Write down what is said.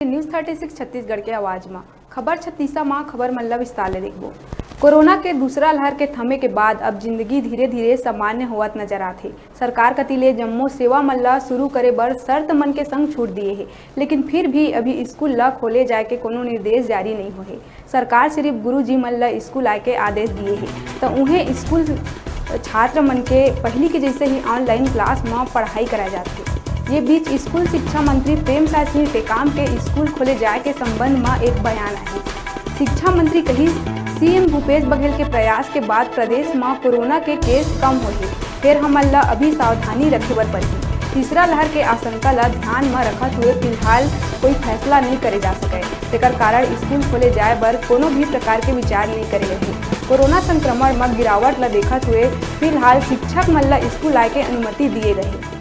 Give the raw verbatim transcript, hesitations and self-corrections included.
News thirty six Chhattisgarh के आवाज म खबर छत्तीसा म खबर मन ल विस्तार ले देखबो। कोरोना के दूसरा लहर के थमे के बाद अब जिंदगी धीरे-धीरे सामान्य होवत नजर आथे। सरकार कति ले जम्मो सेवा मन ल शुरू करे बर शर्त मन के संग छूट दिए हे, लेकिन फिर भी अभी स्कूल ल खोले जाए के कोनो निर्देश जारी नइ होए हे। सरकार सिर्फ गुरुजी मन ल स्कूल आए के आदेश दिए हे, त उहें स्कूल छात्र मन के पहिली के जैसे ही online class म पढ़ाई कराए जाथे। ये बीच स्कूल शिक्षा मंत्री प्रेमसाय सिंह टेकाम के स्कूल खोले जाए के संबंध म एक बयान आए। शिक्षा मंत्री कहिस, सीएम भूपेश बघेल के प्रयास के बाद प्रदेश म कोरोना के केस कम होए हे, फेर हमन ल अभी सावधानी रखे बर पड़ही। तीसरा लहर के आशंका ल ध्यान म रखत हुए फिलहाल कोई फैसला नइ करे जा सकय, तेकर कारण स्कूल खोले जाए बर कोनो भी प्रकार के विचार नइ करे गए हे। कोरोना संक्रमण म गिरावट ल देखत हुए फिलहाल शिक्षक मन ल स्कूल आए के अनुमति दिए गए हे।